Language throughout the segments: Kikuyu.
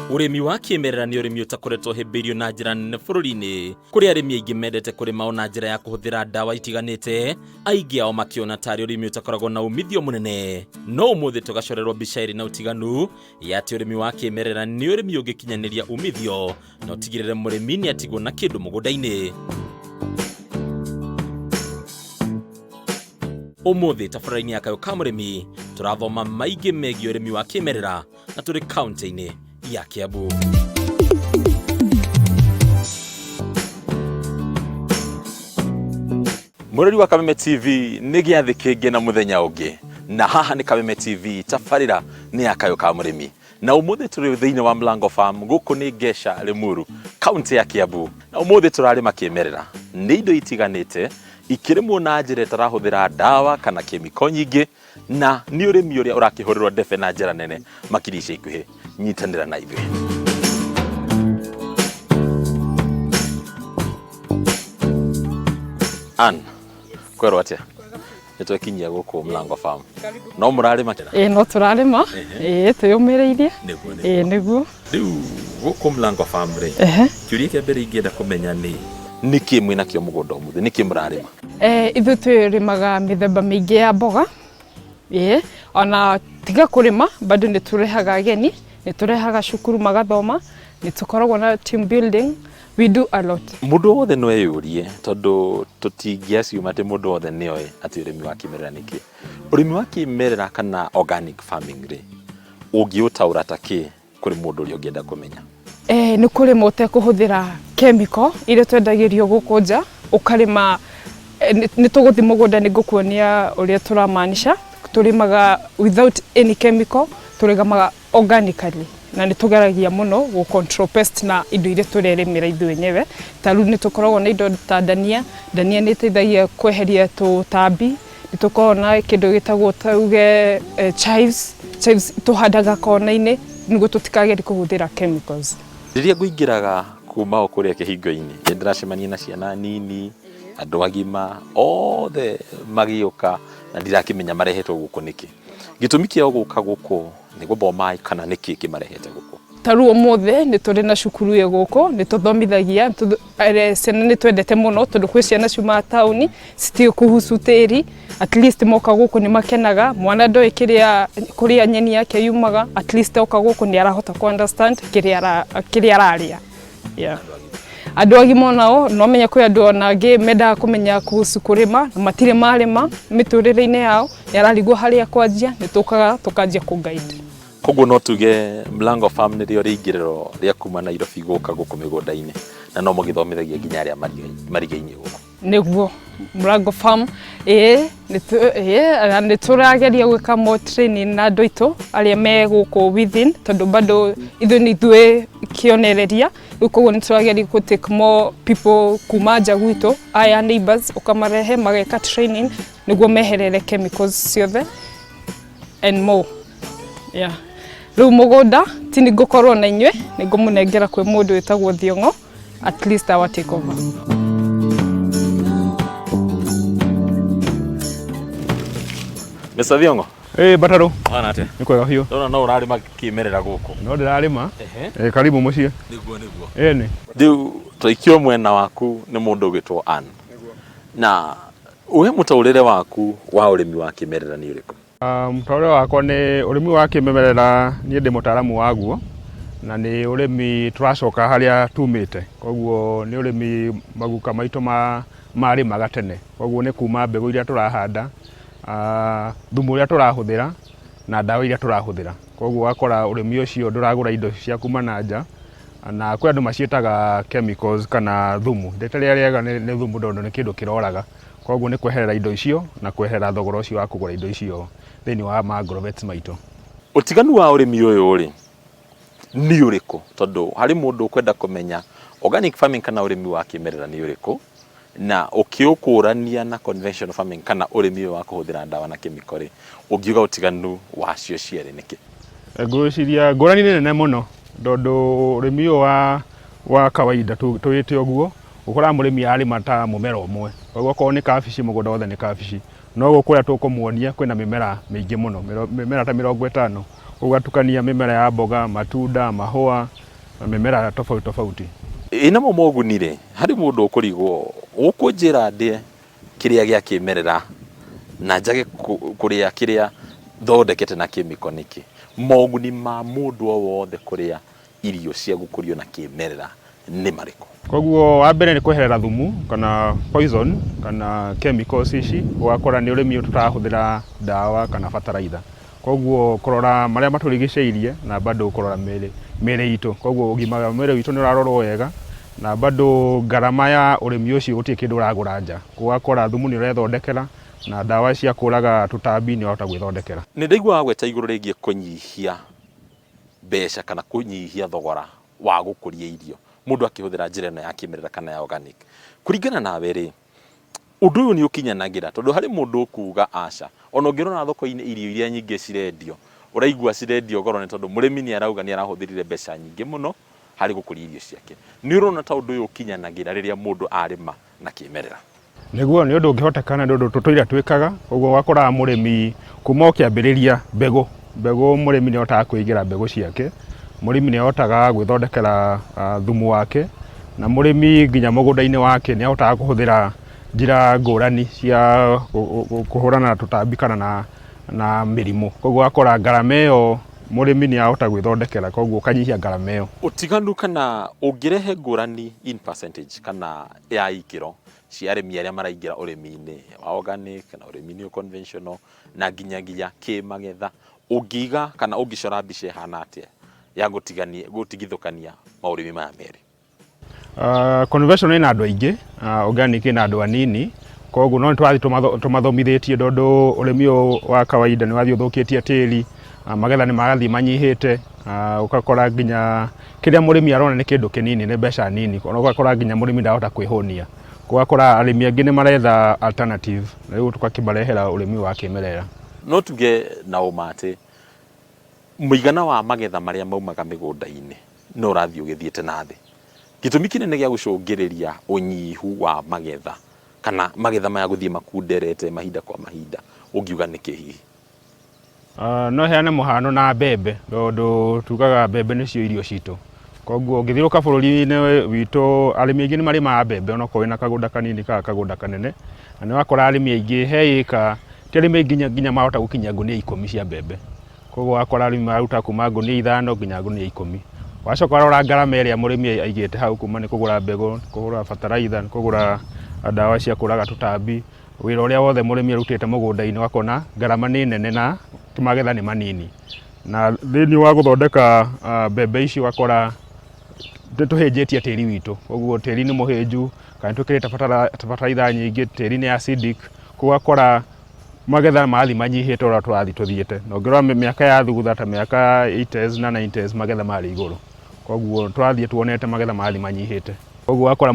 Ũrĩmi wa kĩmerera nĩ ũrĩmi ũtakoretwo ũhĩmbĩirio na njĩra nene bũrũri-inĩ, kũrĩa arĩmi aingĩ mendete kũrĩma o na njĩra ya kũhũthĩra ndawa itiganĩte, aingĩ ao makĩona tarĩ ũrĩmi ũtakoragwo na umithio mũnene. No ũmũthĩ tũgacorerwo mbica ĩrĩ na ũtiganu ya atĩ ũrĩmi wa kĩmerera nĩ ũrĩmi ũngĩkinyanĩria umithio na ũtigĩrĩre mũrĩmi nĩ atigwo na kĩndũ mũgũnda-inĩ. Ũmũthĩ tabarĩra-inĩ ya Kayũ ka Mũrĩmi tũrathoma maingĩ megiĩ ũrĩmi wa kĩmerera na tũrĩ kaunti-inĩ ya Kiambu. Mũrori wa Kameme TV nĩ gĩathĩ kĩngĩ na mũthenya ũngĩ, na haha nĩ Kameme TV, tabarĩra nĩ ya Kayũ ka Mũrĩmi, na ũmũthĩ tũrĩ thĩinĩ wa Mlango Farm, gũkũ nĩ Ngesha, Limuru, kaunti ya Kiambu, na ũmũthĩ tũrarĩma kĩmerera. Nĩ indo itiganĩte ikĩrĩmwo na njĩra ĩtarahũthĩra ndawa kana kĩmĩko nyingĩ, na nĩ ũrĩmi ũrĩa ũrakĩhũrĩrwo ndebe na njĩra nene makĩria ica ikuhĩ. Nyitanĩra na ithuĩ. Ann, kwerwo atĩa? Nĩ twekinyia gũkũ Mlango Farm. No mũrarĩma? Ĩĩ no tũrarĩma, ĩĩ twĩyũmĩrĩirie. Nĩguo, Ĩĩ nĩguo. Rĩu gũkũ Mlango Farm rĩ, kĩũria kĩa mbere ingĩenda kũmenya nĩ nĩkĩ mwĩnakĩo mũgũnda ũmũthĩ, nĩkĩ mũrarĩma? Ithuĩ twĩrĩmaga mĩthemba mĩingĩ ya mboga, ĩĩ ona tiga kũrĩma bado nĩ tũrehaga ageni, nĩ tũrehaga cukuru magathoma, nĩ tũkoragwo na team building, we do a lot. Mũndũ wothe no eyũrie tondũ tũtingĩ assume atĩ mũndũ wothe nĩ oĩ atĩ ũrĩmi wa kĩmerera nĩ kĩ. Ũrĩmi wa kĩmerera kana organic farming rĩ, ũngĩũtaũra ta kĩ kũrĩ mũndũ ũrĩa ũngĩenda kũmenya? Nĩ kũrĩma ũtekũhũthĩra chemical iria twendagĩrio gũkũ nja, ũkarĩma, nĩ tũgũthiĩ mũgũnda nĩ ngũkuonia ũrĩa tũramaanisha, tũrĩmaga without any chemical, tũrĩmaga organically na nĩ tũgeragia mũno gũ control pest na indo iria tũrerĩmĩra ithuĩ enyewe. Ta rĩu nĩ tũkoragwo na indo ta ndania, ndania nĩ ĩteithagia kweheria tũtambi, nĩ tũkoragwo na kĩndũ gĩtagwo tuge chives, chives tũhandaga kona-inĩ nĩguo tũtikagerie kũhũthĩra chemicals. Rĩrĩa ngũingĩraga kuma o kũrĩa kĩhingo-inĩ, nĩ ndĩracemania na ciana nini, andũ agima, othe magĩũka na ndirakĩmenya marehetwo gũkũ nĩkĩ. Gĩtũmi kĩao gũka gũkũ nĩ gũthoma kana nĩkĩ kĩmarehete gũkũ? Ta rĩu ũmũthĩ nĩ tũrĩ na cukuru ĩ gũkũ, nĩ tũthomithagia, ciana nĩ twendete mũno tondũ kwĩ ciana ciumaga taũni citiũĩ kuhusu tĩri, at least moka gũkũ nĩ makenaga, mwana ndoĩ kĩrĩa kũrĩa nyeni yake yumaga, at least oka gũkũ nĩ arahota kũ understand kĩrĩa ararĩa. Yeah. Andũ agima onao no menye kwĩ andũ ona angĩ mendaga kũmenya kuhusu kũrĩma na matirĩ marĩma mĩtũrĩre-inĩ yao, nĩ ararigwo harĩa kwanjia, nĩ tũkaga tũkanjia kũ guide. Koguo no tuge Mlango Farm nĩrĩo rĩingĩrĩro rĩa kuma Nairobi gũka gũkũ mĩgũnda-inĩ, na no mũgĩthomithagia nginya arĩa marigainie gũkũ. Nĩguo Mlango Farm, ĩĩ ĩĩ nĩ tũrageria gwĩka more training na andũ aitũ arĩa me gũkũ within, tondũ bado ithuĩ nĩ ithuĩ kĩonereria, rĩu koguo nĩ tũrageria gũ take more people kuma nja gwitũ, aya neighbors ũkamarehe mageka training nĩguo meherere chemicals ciothe and more. Yeah. Rĩu mũgũnda ti nĩ ngũkorwo na inyuĩ, nĩ ngũmũnengera kwĩ mũndũ wĩtagwo Thiong'o, at least our take over. Mr. Thiong'o. Ĩ Batarũ. Hana atĩa? Nĩ kwega biũ. Ndona no ũrarĩma kĩmerera gũkũ. No ndĩrarĩma. Ehe. Karibu mũciĩ. Nĩguo nĩguo. Ĩni. Rĩu twaikio mwena waku nĩ mũndũ ũgwĩtwo Ann. Na we mũtaũrĩre waku wa ũrĩmi wa kĩmerera nĩ ũrĩkũ? Mũtaũrĩre wakwa nĩ ũrĩmi wa kĩmemerera niĩ ndĩ mũtaaramu waguo, na nĩ ũrĩmi tũracoka harĩa tumĩte, koguo nĩ ũrĩmi maguka maitũ marĩmaga tene, koguo nĩ kuma mbegũ iria tũrahanda, thumu ũrĩa tũrahũthĩra na ndawa iria tũrahũthĩra. Koguo ũgakora ũrĩmi ũcio ndũragũra indo cia kuma na nja, na kwĩ andũ maciĩtaga chemicals kana thumu, rĩtwa rĩrĩa rĩega nĩ thumu tondũ nĩ kĩndũ kĩroraga. Koguo nĩ kweherera indo icio na kweherera thogora ũcio wa kũgũra indo icio thĩinĩ wa ma agrovets maitũ. Ũtiganu wa ũrĩmi ũyũ rĩ, nĩ ũrĩkũ? Tondũ harĩ mũndũ ũkwenda kũmenya organic farming kana ũrĩmi wa kĩmerera nĩ ũrĩkũ, na ũkĩũkũrania na conventional farming kana ũrĩmi ũyũ wa kũhũthĩra ndawa na kĩmĩko rĩ, ũngiuga ũtiganu wacio cierĩ nĩ kĩ? Ngwĩciria ngũrani nĩ nene mũno tondũ ũrĩmi ũyũ wa kawaida tũwĩte ũguo, Ũkoraga mũrĩmi ararĩma ta mũmera ũmwe, koguo okorwo nĩ kabici mũgũnda wothe nĩ kabici. No gũkũ ũrĩa tũkũmuonia kwĩna mĩmera mĩingĩ mũno, mĩmera ta 50, ũgatukania mĩmera ya mboga, matunda, mahũa na mĩmera tofauti tofauti. Ĩ namo moguni rĩ, harĩ mũndũ ũkũrigwo ũkũnjĩra ndĩe kĩrĩa gĩa kĩmerera na njage kũrĩa kĩrĩa thondekete na kĩmĩko nĩkĩ? Moguni ma mũndũ o wothe kũrĩa irio cia gũkũrio na kĩmerera nĩ marĩkũ? Koguo wa mbere nĩ kweherera thumu kana poison kana chemicals ici, ũgakora nĩ ũrĩmi tũtarahũthĩra ndawa kana bataraitha. Koguo kũrora marĩa matũrigicĩirie na bado kũrora mĩĩrĩ itũ. Koguo ũgima wa mwĩrĩ witũ nĩ ũrarorwo wega na bado ngarama ya ũrĩmi ũcio gũtirĩ kĩndũ ũragũra nja. Ũgakora thumu nĩ ũrethondekera na ndawa cia kũraga tũtambi nĩ ũrahota gwĩthondekera. Nĩ ndaigua wagweta igũrũ rĩgiĩ kũnyihia mbeca kana kũnyihia thogora wa gũkũria irio mũndũ akĩhũthĩra njĩra ĩno ya kĩmerera kana ya organic. Kũringana nawe rĩ, ũndũ ũyũ nĩ ũkinyanagĩra? Tondũ harĩ mũndũ ũkuga aca, ona ũngĩrora thoko-inĩ irio iria nyingĩ cirendio, ũraigua cirendio goro nĩ tondũ mũrĩmi nĩ arauga nĩ arahũthĩrire mbeca nyingĩ mũno harĩ gũkũria irio ciake. Nĩ ũrona ta ũndũ ũyũ ũkinyanagĩra rĩrĩa mũndũ arĩma na kĩmerera? Nĩguo, nĩ ũndũ ũngĩhoteka na nĩ ũndũ tũtũire twĩkaga, ũguo ũgakoraga mũrĩmi kuma o kĩambĩrĩria mbegũ, mbegũ mũrĩmi nĩ ahotaga kwĩigĩra mbegũ ciake, mũrĩmi nĩ ahotaga gwĩthondekera thumu wake, na mũrĩmi nginya mũgũnda-inĩ wake nĩ ahotaga kũhũthĩra njĩra ngũrani cia kũhũrana na tũtambi kana na mĩrimũ. Koguo ũgakora ngarama ĩyo mũrĩmi nĩ ahota gwĩthondekera, koguo ũkanyihia ngarama ĩyo. Ũtiganu kana ũngĩrehe ngũrani in percentage kana ya ikĩro cia arĩmi arĩa maraingĩra ũrĩmi-inĩ wa organic na ũrĩmi-inĩ conventional na nginyagia kĩmagetha, ũngĩiga kana ũngĩcora mbica ĩhana atĩa ya gũtigithũkania maũrĩmi maya merĩ? Conventional ĩna andũ aingĩ, organic ĩna andũ anini, koguo no nĩtũrathiĩ tũmathomithĩtie tondũ ũrĩmi ũyũ wa kawaida nĩ ũrathiĩ ũthũkĩtie tĩri, magetha nĩ marathiĩ manyihĩte, ũgakora nginya kĩrĩa mũrĩmi arona nĩ kĩndũ kĩnini, nĩ mbeca nini, ona ũgakora nginya mũrĩmi ndarahota kwĩhũnia. Ũgakora arĩmi aingĩ nĩ maretha alternative, na rĩu tũgakĩmarehera ũrĩmi wa kĩmerera. No tuge na ũma atĩ mũigana wa magetha marĩa maumaga mĩgũnda-inĩ no ũrathiĩ ũgĩthiĩte na thĩ. Gĩtũmi kĩnene gĩa gũcũngĩrĩria ũnyihu wa magetha kana magetha maya gũthiĩ makunderete mahinda kwa mahinda, ũngiuga nĩkĩ hihi? No heane mũhano na mbembe, tondũ tugaga mbembe nĩcio irio citũ. Koguo ũngĩthiũrũrũka bũrũri-inĩ witũ, arĩmi aingĩ nĩ marĩmaga mbembe onokorwo wĩna kagũnda kanini kana kagũnda kanene, na nĩ ũrakora arĩmi aingĩ he ĩka, ti arĩmi aingĩ nginya marahota gũkinyia ngũnia 10 cia mbembe. Koguo ũgakora arĩmi mararuta kuma ngũnia 5 nginya ngũnia 10. Wacoka warora ngarama ĩrĩa mũrĩmi aigĩte hau kuma nĩ kũgũra mbegũ, kũgũra bataraitha, nĩ kũgũra ndawa cia kũraga tũtambi, wĩra ũrĩa wothe mũrĩmi arutĩte mũgũnda-inĩ ũgakona ngarama nĩ nene na magetha nĩ manini. Na thĩinĩ wa gũthondeka mbembe ici ũgakora nĩ tũhĩnjĩtie tĩri witũ, koguo tĩri nĩ mũhĩnju, kana twĩkĩrĩte bataraitha nyingĩ, tĩri nĩ acidic, koguo ũgakora magetha marathiĩ manyihĩte ũrĩa tũrathiĩ tũthiĩte. Na ũngĩrora mĩaka ya thutha ta mĩaka 80s na 90s magetha marĩ igũrũ, koguo tũrathiĩ tuonete magetha marathiĩ manyihĩte. Koguo ũgakora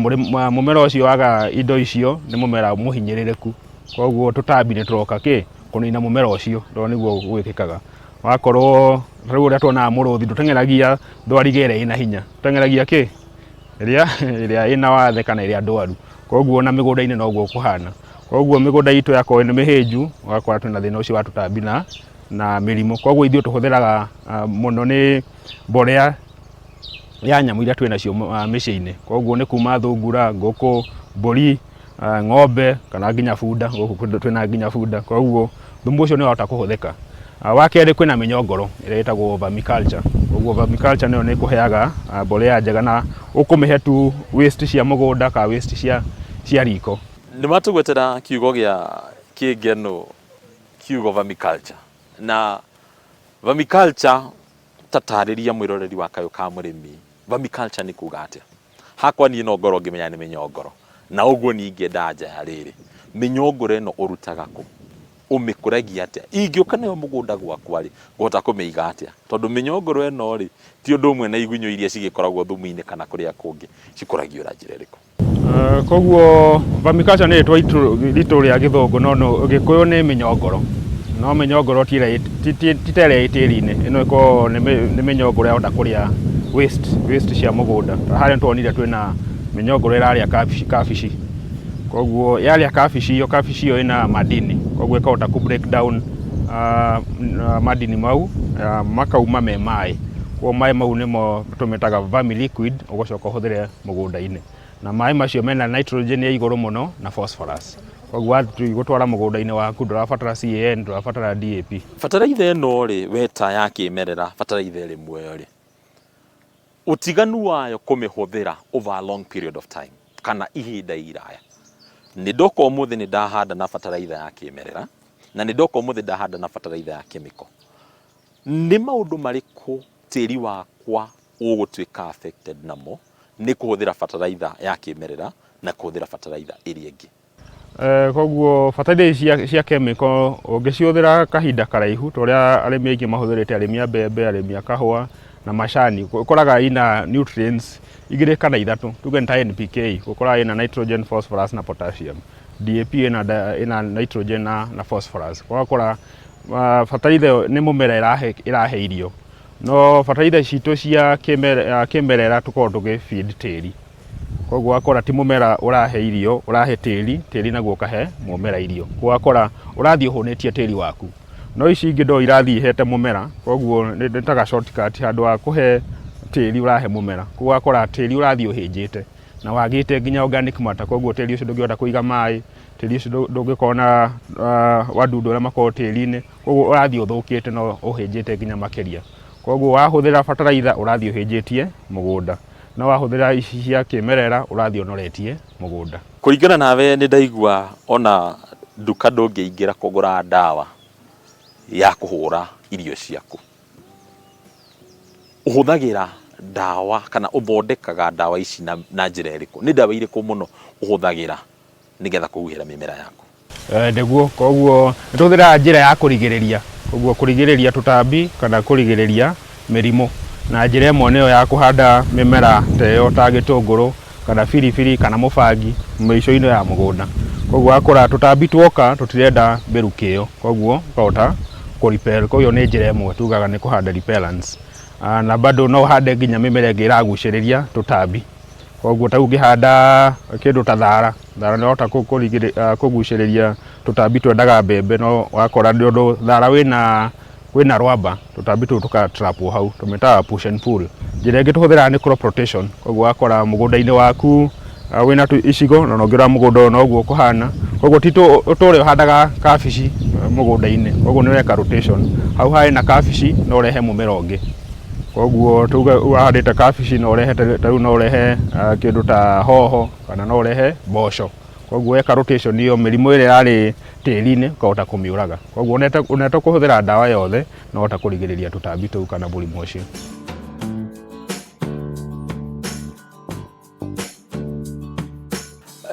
mũmera ũcio waga indo icio nĩ mũmera mũhinyĩrĩrĩku, koguo tũtambi nĩ tũroka kĩ kũnina mũmera ũcio, tondũ nĩguo gwĩkĩkaga. Wakorwo rĩu ũrĩa tuonaga mũrũthi ndũteng'eragia thwariga ĩrĩa ĩna hinya, ũteng'eragia kĩ ĩrĩa ĩna wathe kana ĩrĩa ndwaru. Koguo ona mĩgũnda-inĩ noguo kũhana. Koguo mĩgũnda itũ yakorwo nĩ mĩhĩnju, ũgakora twĩna thĩna ũcio wa tũtambi na mĩrimũ. Koguo ithuĩ tũhũthĩraga mũno nĩ mbolea ya nyamũ iria twĩ nacio mĩciĩ-inĩ. Koguo nĩ kuma thungura, ngũkũ, mbũri, ng'ombe kana nginya bunda, gũkũ twĩna nginya bunda. Koguo thumu ũcio nĩ ũrahota kũhũthĩka. Wa kerĩ kwĩna mĩnyongoro ĩrĩa ĩtagwo vermiculture. Koguo vermiculture nayo nĩ ĩkũheaga mbolea njega na ũkũmĩhe tu waste cia mũgũnda kana waste cia riko. Nĩ matũgwetera kiugo gĩa kĩngeno, kiugo vermiculture. Na vermiculture, tatarĩria mwĩroreri wa Kayũ ka Mũrĩmi, vermiculture nĩ kuga atĩa? Hakwa niĩ no ngorwo ngĩmenya nĩ mĩnyongoro, na ũguo niĩ ingĩenda anja ya rĩrĩ, mĩnyongoro ĩno ũrutaga kũ? Ũmĩkũragia atĩa? Ingĩũka nayo mũgũnda gwakwa rĩ, ngũhota kũmĩiga atĩa? Tondũ mĩnyongoro ĩno rĩ, ti ũndũ ũmwe na igunyũ iria cigĩkoragwo thumu-inĩ kana kũrĩa kũngĩ, cikũragio na njĩra ĩrĩkũ? Koguo vermiculture nĩ rĩtwa ritũ rĩa gĩthũngũ, no gĩkũyũ nĩ mĩnyongoro. No mĩnyongoro ti ta ĩrĩa ĩ tĩri-inĩ, ĩno ĩkoragwo nĩ mĩnyongoro ĩrahota kũrĩa waste cia mũgũnda. Ta harĩa nĩtuonire twĩna mĩnyongoro ĩrarĩa kabici. Koguo yarĩa kabici ĩyo, kabici ĩyo ĩna madini, koguo ĩkahota kũ break down madini mau makauma me maĩ. Koguo maĩ mau nĩmo tũmetaga vermi liquid, ũgũcoka ũhũthĩre mũgũnda-inĩ. Na maĩ macio mena nitrogen ya igũrũ mũno na phosphorus. Koguo watua gũtwara mũgũnda-inĩ waku ndũrabatara CAN, ndũrabatara DAP. Bataraitha ĩno rĩ, weta ya kĩmerera, bataraitha ĩrĩ muoyo rĩ, ũtiganu wayo kũmĩhũthĩra over a long period of time kana ihinda iraya, nĩ ndoka ũmũthĩ nĩ ndahanda na bataraitha ya kĩmerera na nĩ ndoka ũmũthĩ ndahanda na bataraitha ya chemical, nĩ maũndũ marĩkũ tĩri wakwa ũgũtuĩka affected namo nĩ kũhũthĩra bataraitha ya kĩmerera na kũhũthĩra bataraitha ĩrĩa ĩngĩ? Koguo bataraitha ici cia chemical ũngĩcihũthĩra kahinda karaihu ta ũrĩa arĩmi aingĩ mahũthĩrĩte, arĩmi a mbembe, arĩmi a kahũa na macani, ũkoraga ina nutrients igĩrĩ kana ithatũ, tuge nĩ ta NPK, ũkoraga ĩna nitrogen, phosphorus na potassium. DAP ĩna nitrogen na phosphorus. Ũgakora bataraitha ĩyo nĩ mũmera ĩrahe irio, no bataraitha citũ cia kĩmerera tũkoragwo tũgĩ feed tĩri. Koguo ũgakora ti mũmera ũrahe irio, ũrahe tĩri, tĩri naguo ũkahe mũmera irio. Koguo ũgakora ũrathiĩ ũhũnĩtie tĩri waku. No ici ingĩ ndo irathiĩ ihete mũmera, koguo nĩ ta ga shortcut, handũ ha kũhe tĩri ũrahe mũmera. Koguo ũgakora tĩri ũrathiĩ ũhĩnjĩte na wagĩte nginya organic matter, koguo tĩri ũcio ndũngĩhota kũiga maĩ, tĩri ũcio ndũngĩkorwo na wadudu arĩa makoragwo tĩri-inĩ, koguo ũrathiĩ ũthũkĩte na ũhĩnjĩte nginya makĩria. Koguo wahũthĩra bataraitha ũrathiĩ ũhĩnjĩtie mũgũnda, no wahũthĩra ici cia kĩmerera ũrathiĩ ũnoretie mũgũnda. Kũringana nawe nĩ ndaigua ona nduka ndũngĩingĩra kũgũra ndawa ya kũhũra irio ciaku, ũhũthagĩra ndawa kana ũthondekaga ndawa ici na njĩra ĩrĩkũ? Nĩ ndawa irĩkũ mũno ũhũthagĩra nĩgetha kũhuhĩra mĩmera yaku? Nĩguo, koguo nĩ tũhũthĩraga njĩra ya kũrigĩrĩria, koguo kũrigĩrĩria tũtambi kana kũrigĩrĩria mĩrimũ, na njĩra ĩmwe nĩyo ya kũhanda mĩmera ta ĩyo ta gĩtũngũrũ kana biribiri kana mũbangi mĩico-inĩ ya mũgũnda. Koguo wakora tũtambi tuoka tũtirenda mĩrukĩ ĩyo, koguo ũkahota kũ repel. Koguo ĩyo nĩ njĩra ĩmwe tugaga nĩ kũhanda repellents. Na bado no ũhande nginya mĩmera ĩngĩ ĩragucĩrĩria tũtambi. Koguo ta rĩu ũngĩhanda kĩndũ ta thara, thara nĩ ũrahota kũgucĩrĩria tũtambi twendaga mbembe, no wakora nĩ ũndũ thara wĩna rwamba, tũtambi tũu tũka trap wo hau, tũmĩtaga push and pull. Njĩra ĩngĩ tũhũthĩraga nĩ crop rotation, koguo wakora mũgũnda-inĩ waku wĩna icigo na ũngĩrora mũgũnda ũyũ noguo ũkũhana, koguo ti tũrĩa ũhandaga kabici mũgũnda-inĩ, koguo nĩ ũreka rotation, hau harĩ na kabici no ũrehe mũmera ũngĩ. Koguo tuge ũhandĩte kabici no ũrehe ta rĩu no ũrehe kĩndũ ta hoho kana no ũrehe mboco. Koguo weka rotation ĩyo mĩrimũ ĩrĩa yarĩ tĩri-inĩ ũkahota kũmĩũraga. Koguo ona ũtekũhũthĩra ndawa yothe no ũhota kũrigĩrĩria tũtambi tũu kana mũrimũ ũcio.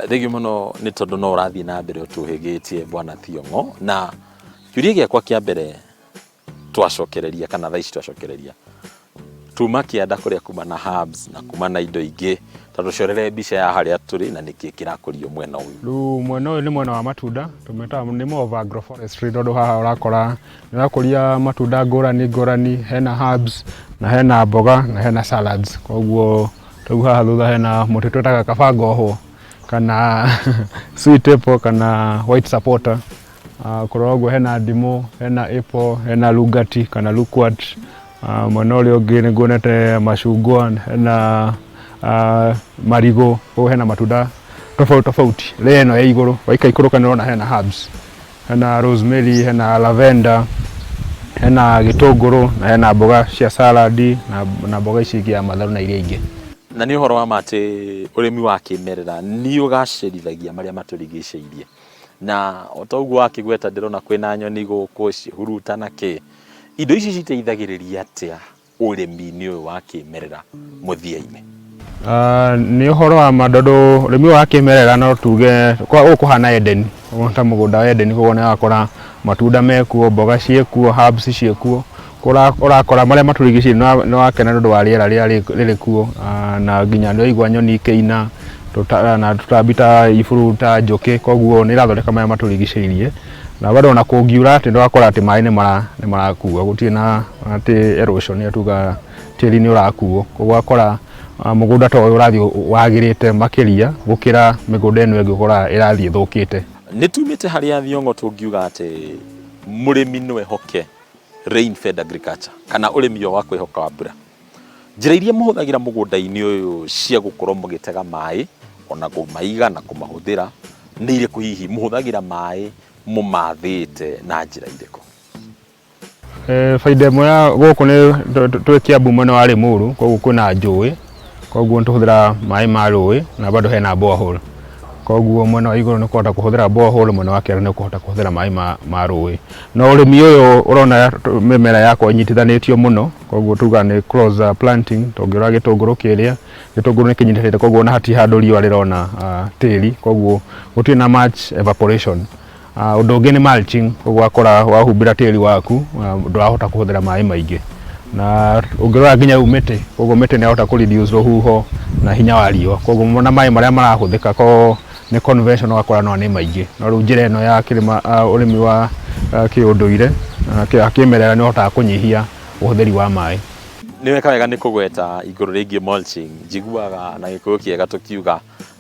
Thengiũ mũno nĩ tondũ no ũrathiĩ na mbere ũtũhĩgĩtie Bwana Thiong'o, na kĩũria gĩakwa kĩa mbere twacokereria kana thaa ici twacokereria tuma kĩanda kũrĩa kuma na herbs na kuma na indo ingĩ, ta tũcorere mbica ya harĩa tũrĩ na nĩkĩ kĩrakũrio mwena ũyũ. Rĩu mwena ũyũ nĩ mwena wa matunda, tũmĩtaga nĩ more of agroforestry, tondũ haha ũrakora nĩ ũrakũria matunda ngũrani ngũrani, hena herbs na hena mboga na hena salads. Koguo rĩu haha thutha hena mũtĩ twĩtaga kaba ngohwo kana sweet apple kana white supporter. Kũrora ũguo hena ndimũ, hena apple, hena lugati kana loquat. Mwena ũrĩa ũngĩ nĩ nguonete macungwa, hena marigũ, koguo hena matunda tofauti tofauti. Layer ĩno ya igũrũ, waikaikũrũka nĩ ũrona hena herbs, hena rosemary, hena lavender, hena gĩtũngũrũ na hena mboga cia salad na mboga ici ingĩ ya matharũ na iria ingĩ. Na nĩ ũhoro wa ma atĩ ũrĩmi wa kĩmerera nĩ ũgacĩrithagia marĩa matũrigicĩirie, na o ta ũguo wakĩgweta ndĩrona kwĩna nyoni gũkũ cihuruta na kĩ, indo ici citeithagĩrĩria atĩa ũrĩmi-inĩ ũyũ wa kĩmerera mũthia-inĩ? Nĩ ũhoro wa ma tondũ ũrĩmi ũyũ wa kĩmerera no tuge gũkũ kũhana Eden, ta mũgũnda wa Eden, koguo nĩ ũrakora matunda mekuo, mboga ciĩkuo, herbs ciĩkuo, ũrakora marĩa matũrigicĩirie nĩ wakena nĩ ũndũ wa rĩera rĩrĩa rĩrĩ kuo, na nginya nĩ ũraigua nyoni ikĩina na tũtambi ta iburu ta njũkĩ, koguo nĩ ĩrathondeka marĩa matũrigicĩirie. Na bado ona kũngiura atĩ ndũrakora atĩ maĩ nĩ marakua, gũtirĩ na atĩ erosion ya tuga tĩri nĩ ũrakuo, koguo ũgakora Mũgũnda ta ũyũ ũrathiĩ wagĩrĩte makĩria gũkĩra mĩgũnda ĩno ĩngĩ ũkoraga ĩrathiĩ ĩthũkĩte. Nĩ tumĩte harĩa Thiong'o tũngiuga atĩ mũrĩmi no ehoke rain fed agriculture kana ũrĩmi ũyũ wa kwĩhoka wa mbura. Njĩra iria mũhũthagĩra mũgũnda-inĩ ũyũ cia gũkorwo mũgĩtega maĩ ona kũmaiga na kũmahũthĩra nĩ irĩkũ hihi? Mũhũthagĩra maĩ mũmathĩte na njĩra irĩkũ? Baida ĩmwe ya gũkũ nĩ twĩ Kiambu mwena wa Limuru, koguo kwĩna njũĩ, koguo nĩ tũhũthĩraga maĩ ma rũĩ na bado hena borehole. Koguo mwena wa igũrũ nĩ ũkũhota kũhũthĩra borehole, mwena wa kĩanda nĩ ũkũhota kũhũthĩra maĩ ma rũĩ. No ũrĩmi ũyũ ũrona mĩmera yakwa ĩnyitithanĩtio mũno, koguo tugaga nĩ cross planting, tũngĩrora gĩtũngũrũ kĩrĩa, gĩtũngũrũ nĩ kĩnyitanĩte koguo ona hatirĩ handũ riũa rĩrona tĩri, koguo gũtirĩ na much evaporation. Ũndũ ũngĩ nĩ mulching, koguo wakora wahumbĩra tĩri waku ndũrahota kũhũthĩra maĩ maingĩ. Na ũngĩrora nginya rĩu mĩtĩ, koguo mĩtĩ nĩ yahota kũ reduce rũhuho na hinya wa riũa, koguo ona maĩ marĩa marahũthĩka korwo nĩ conventional ũgakora no nĩ maingĩ. No rĩu njĩra ĩno ya kĩrĩma ũrĩmi wa kĩũndũire kĩmerera nĩ ũhotaga kũnyihia ũhũthĩri wa maĩ. Nĩ weka wega nĩ kũgweta igũrũ rĩgiĩ mulching. Njiguaga na Gĩkũyũ kĩega tũkiuga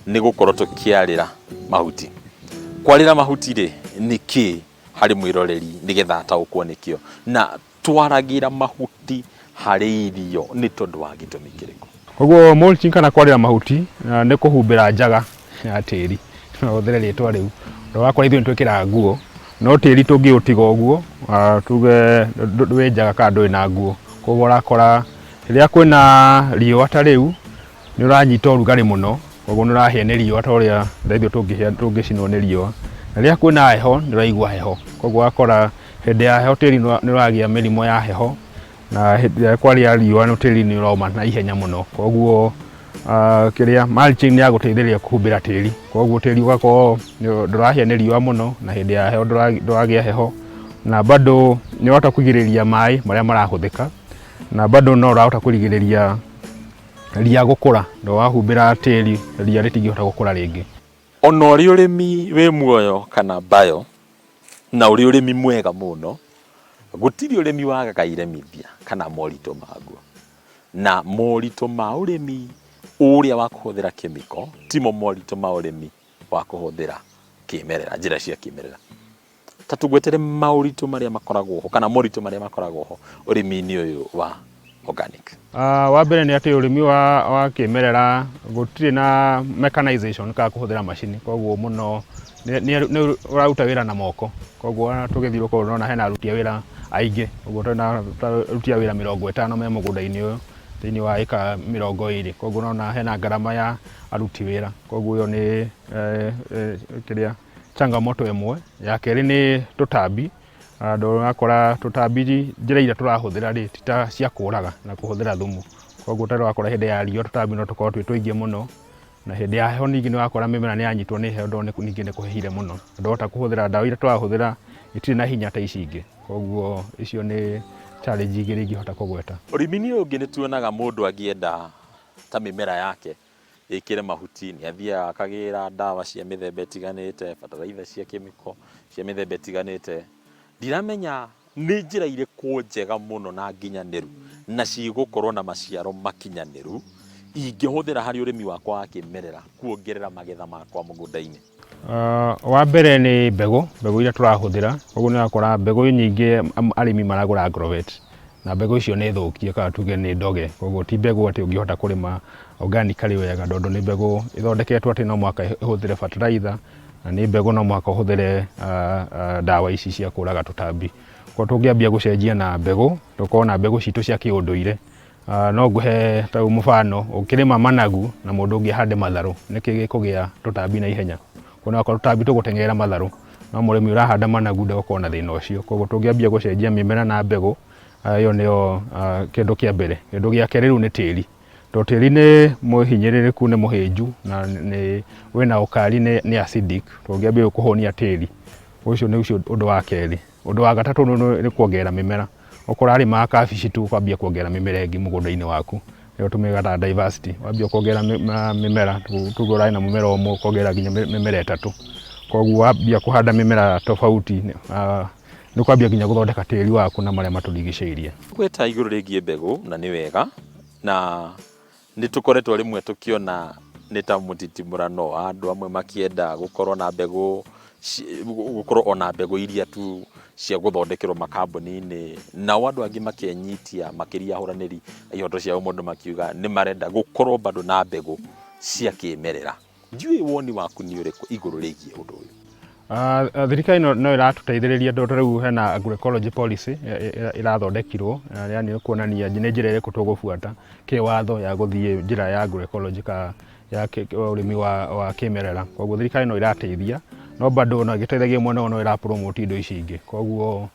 nĩ gũkorwo tũkĩarĩra mahuti. Kwarĩra mahuti rĩ nĩ kĩ harĩ mwĩroreri nĩgetha ataũkwo nĩkĩo, na twaragĩra mahuti harĩ irio nĩ tondũ wa gĩtũmi kĩrĩkũ? Koguo mulching kana kwarĩra mahuti nĩ kũhumbĩra njaga ya tĩri, no ũhũthĩre rĩtwa rĩu. Ũgakora ithuĩ nĩ twĩkĩraga nguo, no tĩri tũngĩũtiga ũguo tuge wĩ njaga kana ndũrĩ na nguo, koguo ũrakora rĩrĩa kwĩna riũa ta rĩu nĩ ũranyita ũrugarĩ mũno, koguo nĩ ũrahĩa nĩ riũa ta ũrĩa ithuĩ tũngĩcinwo nĩ riũa. Na rĩrĩa kwĩna heho nĩ ũraigua heho, koguo ũgakora hĩndĩ ya heho tĩri nĩ ũragĩa mĩrimũ ya heho, na hĩndĩ ĩrĩa kwarĩa riũa tĩri nĩ ũroma na ihenya mũno. Koguo kĩrĩa mulching nĩ ya gũteithĩrĩria kũhumbĩra tĩri, koguo tĩri ũgakorwo ndũrahĩa nĩ riũa mũno, na hĩndĩ ya heho ndũragĩa heho, na bado nĩ ũrahota kũgirĩrĩria maĩ marĩa marahũthĩka, na bado no ũrahota kũrigĩrĩria ria gũkũra, ndũrahumbĩra tĩri ria rĩtingĩhota gũkũra rĩngĩ. Ona ũrĩ ũrĩmi wĩ muoyo kana bio na ũrĩ ũrĩmi mwega mũno, gũtirĩ ũrĩmi wagaga iremithia kana moritũ maguo. Na moritũ ma ũrĩmi ũrĩa wa kũhũthĩra kĩmĩko timo moritũ ma ũrĩmi wa kũhũthĩra kĩmerera, njĩra cia kĩmerera. Ta tũgwetere maũritũ marĩa makoragwo ho kana moritũ marĩa makoragwo ho ũrĩmi-inĩ ũyũ wa organic. Wa mbere nĩ atĩ ũrĩmi wa kĩmerera gũtirĩ na mechanization kana kũhũthĩra macini, koguo mũno nĩ ũraruta wĩra na moko, koguo ona tũgĩthiĩ gũkorwo ũrona hena aruti a wĩra aingĩ, ũguo twĩna aruti a wĩra 50 me mũgũnda-inĩ ũyũ thĩinĩ wa ĩka 20, koguo ũrona hena ngarama ya aruti wĩra, koguo ĩyo nĩ kĩrĩa changamoto ĩmwe. Ya kerĩ nĩ tũtambi, andũ ũrakora tũtambi njĩra iria tũrahũthĩra rĩ ti ta cia kũraga na kũhũthĩra thumu, koguo ta ũrakora hĩndĩ ya riũa tũtambi no tũkorwo twĩ tũingĩ mũno, na hĩndĩ ya heho ningĩ nĩ ũrakora mĩmera nĩ yanyitwo nĩ heho ndona ningĩ nĩ kũhĩhire mũno, ndũrahota kũhũthĩra ndawa iria tũrahũthĩra itirĩ na hinya ta ici ingĩ, koguo icio nĩ challenge igĩrĩ ingĩhota kũgweta. Ũrĩmi-inĩ ũyũ ũngĩ nĩ tuonaga mũndũ angĩenda ta mĩmera yake ĩkĩre mahuti nĩ athiaga akagĩra ndawa cia mĩthemba ĩtiganĩte, bataraitha cia kĩmĩko cia mĩthemba ĩtiganĩte. Ndiramenya nĩ njĩra irĩkũ njega mũno na nginyanĩru na cigũkorwo na maciaro makinyanĩru ingĩhũthĩra harĩ ũrĩmi wakwa wa kĩmerera kuongerera magetha makwa mũgũnda-inĩ. Wa mbere nĩ mbegũ, mbegũ iria tũrahũthĩra, koguo nĩ ũrakora mbegũ nyingĩ arĩmi maragũra agrovet, na mbegũ icio nĩ thũkie kana tuge nĩ ndoge, koguo ti mbegũ atĩ ũngĩhota kũrĩma organically wega, tondũ nĩ mbegũ ĩthondeketwo atĩ no mũhaka ĩhũthĩre fertilizer, na nĩ mbegũ no mũhaka ũhũthĩre ndawa ici cia kũraga tũtambi. Koguo tũngĩambia gũcenjia na mbegũ, tũkorwo na mbegũ citũ cia kĩũndũire. No ngũhe ta rĩu mũbano, ũkĩrĩma managu na mũndũ ũngĩ ahande matharũ, nĩkĩ gĩkũgĩa tũtambi na ihenya? Kuona okorwo tũtambi tũgũteng'erera matharũ, no mũrĩmi ũrahanda managu ndegũkorwo na thĩna ũcio. Koguo tũngĩambia gũcenjia mĩmera na mbegũ, ĩyo nĩyo kĩndũ kĩa mbere. Kĩndũ gĩa kerĩ rĩu nĩ tĩri, tondũ tĩri nĩ mũhinyĩrĩrĩku, nĩ mũhĩnju na nĩ wĩna ũkari, nĩ acidic, tũngĩambia rĩu kũhũnia tĩri, ũcio nĩ ũcio ũndũ wa kerĩ. Ũndũ wa gatatũ nĩ kuongerera mĩmera, okorwo ũrarĩmaga kabici tu ũkambia kuongerera mĩmera ĩngĩ mũgũnda-inĩ waku, ĩyo tũmĩtaga diversity, wambia kuongerera mĩmera, tuge ũrarĩ na mũmera ũmwe ũkongerera nginya mĩmera ĩtatũ, koguo wambia kũhanda mĩmera tofauti nĩ ũkwambia nginya gũthondeka tĩri waku na marĩa matũrigicĩirie. Gweta igũrũ rĩgiĩ mbegũ na nĩ wega, na Nĩ tũkoretwo rĩmwe tũkĩona nĩ ta mũtitimũrano wa andũ amwe makĩenda gũkorwo na mbegũ, gũkorwo ona mbegũ iria tu cia gũthondekerwo makambuni-inĩ, nao andũ angĩ makenyitia makĩria ahũranĩri a ihoto cia ũmũndũ makiuga nĩ marenda gũkorwo bado na mbegũ cia kĩmerera. Ndiũĩ woni waku nĩ ũrĩkũ igũrũ rĩgiĩ ũndũ ũyũ? Thirikari no ĩratũteithĩrĩria tondũ ta rĩu hena agroecology policy ĩrathondekirwo, yani kuonania nĩ njĩra ĩrĩkũ tũgũbuata kĩwatho ya gũthiĩ njĩra ya agroecology ka ya ũrĩmi wa kĩmerera. Koguo thirikari no ĩrateithia, no bado ona ĩgĩteithagia mwena ũyũ no ĩra promote indo ici ingĩ. Koguo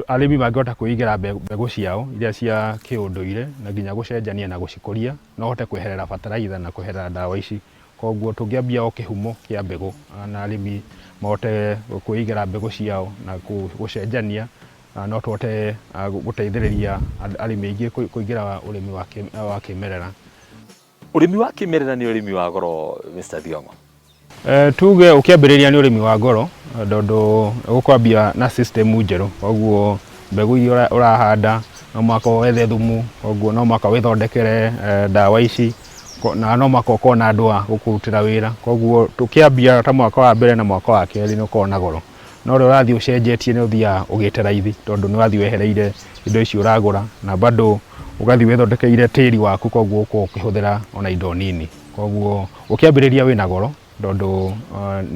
arĩmi mangĩhota kwĩigĩra mbegũ ciao iria cia kĩũndũire na nginya gũcenjania na gũcikũria, no ũhote kweherera bataraitha na kweherera ndawa ici. Koguo tũngĩambia o kĩhumo kĩa mbegũ na arĩmi mahote kwĩigĩra mbegũ ciao na gũcenjania, no tũhote gũteithĩrĩria arĩmi aingĩ kũingĩra ũrĩmi wa kĩmerera. Ũrĩmi wa kĩmerera nĩ ũrĩmi wa goro, Mr. Thiong'o? Tuge ũkĩambĩrĩria nĩ ũrĩmi wa goro tondũ ũkwambia na system njerũ, koguo mbegũ iria ũrahanda no mũhaka wethe thumu, koguo no mũhaka wĩthondekere ndawa ici na no mũhaka ũkorwo na andũ a gũkũrutĩra wĩra. Koguo tũkĩambia ta mwaka wa mbere na mwaka wa kerĩ nĩ ũkoragwo na goro, no ũrĩa ũrathiĩ ũcenjetie nĩ ũthiaga ũgĩte raithi tondũ nĩ ũrathiĩ wehereire indo ici ũragũra na bado ũgathiĩ wĩthondekeire tĩri waku, koguo ũkoragwo ũkĩhũthĩra ona indo nini. Koguo ũkĩambĩrĩria wĩna goro tondũ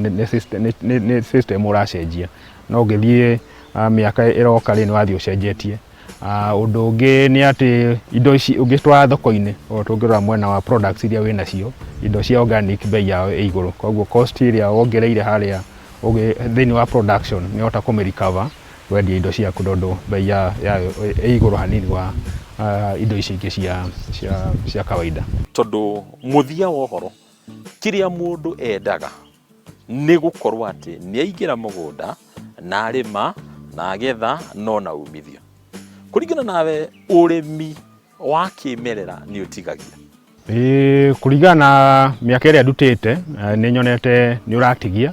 nĩ system ũracenjia, no ũngĩthiĩ mĩaka ĩroka rĩ, nĩ ũrathiĩ ũcenjetie. Ũndũ ũngĩ nĩ atĩ indo ici ũngĩcitwara thoko-inĩ, o tũngĩrora mwena wa products iria wĩnacio, indo cia organic bei yao ĩ igũrũ, koguo cost ĩrĩa wongereire harĩa thĩinĩ wa production nĩ ũrahota kũmĩ recover wendia indo ciaku tondũ bei yayo ĩ igũrũ hanini wa indo ici ingĩ cia kawaida. Tondũ mũthia wa ũhoro kĩrĩa mũndũ endaga nĩ gũkorwo atĩ nĩ aingĩra mũgũnda na arĩma na agetha no na umithio. Kũringana nawe ũrĩmi wa kĩmerera nĩ ũtigagia? Ĩĩ, kũringana na mĩaka ĩrĩa ndutĩte nĩ nyonete nĩ ũratigia,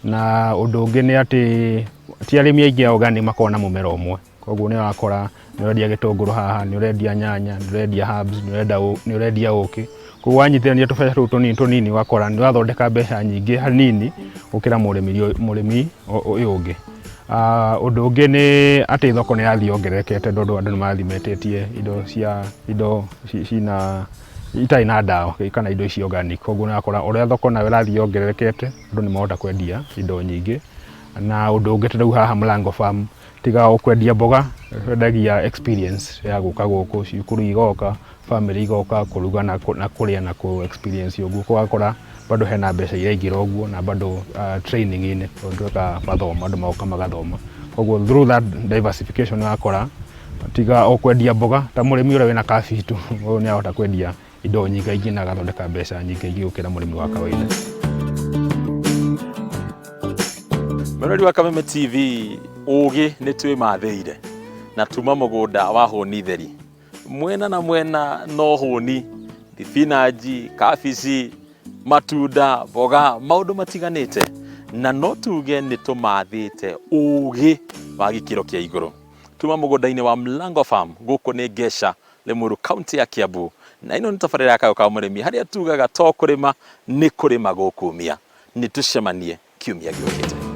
na ũndũ ũngĩ nĩ atĩ ti arĩmi aingĩ a organic makoragwo na mũmera ũmwe, koguo nĩ ũrakora nĩ ũrendia gĩtũngũrũ haha, nĩ ũrendia nyanya, nĩ ũrendia herbs, nĩ ũrendia ũkĩ, koguo wanyitithania tũbeca tũu tũnini tũnini ũgakora nĩ ũrathondeka mbeca nyingĩ hanini gũkĩra mũrĩmi ũyũ ũngĩ. Ũndũ ũngĩ nĩ atĩ thoko nĩ ĩrathiĩ yongererekete tondũ andũ nĩ marathiĩ metĩtie indo cia indo cina itarĩ na ndawa kana indo ici organic, koguo nĩ ũrakora ũrĩa thoko nayo ĩrathiĩ yongererekete andũ nĩ marahota kwendia indo nyingĩ. Na ũndũ ũngĩ ta rĩu haha Mlango Farm tiga o kwendia mboga, twendagia experience ya gũka gũkũ, cukuru igoka, family igoka kũruga na kũrĩa na kũ experience ũguo, ũgakora bado hena mbeca iraingĩra ũguo na bado training-inĩ tondũ twekaga mathomo andũ magoka magathoma. Koguo through that diversification ũrakora tiga o kwendia mboga ta mũrĩmi ũrĩa wĩna kabici tu, ũyũ nĩ arahota kwendia indo nyingaingĩ na agathondeka mbeca nyingaingĩ gũkĩra mũrĩmi wa kawaida. Mwĩrori wa Kameme TV, ũgĩ nĩ twĩmathĩire na tuma mũgũnda wa hũni theri, mwena na mwena no hũni, thibinanji, kabici, matunda, mboga, maũndũ matiganĩte, na no tuge nĩ tũmathĩte ũgĩ wa gĩkĩro kĩa igũrũ. Tuma mũgũnda-inĩ wa Mlango Farm, gũkũ nĩ Ngeca, Limuru, kaunti ya Kiambu, na ĩno nĩ tabarĩra ya Kayũ ka Mũrĩmi harĩa tugaga to kũrĩma nĩ kũrĩma gũkumia. Nĩ tũcemanie kiumia gĩũkĩte.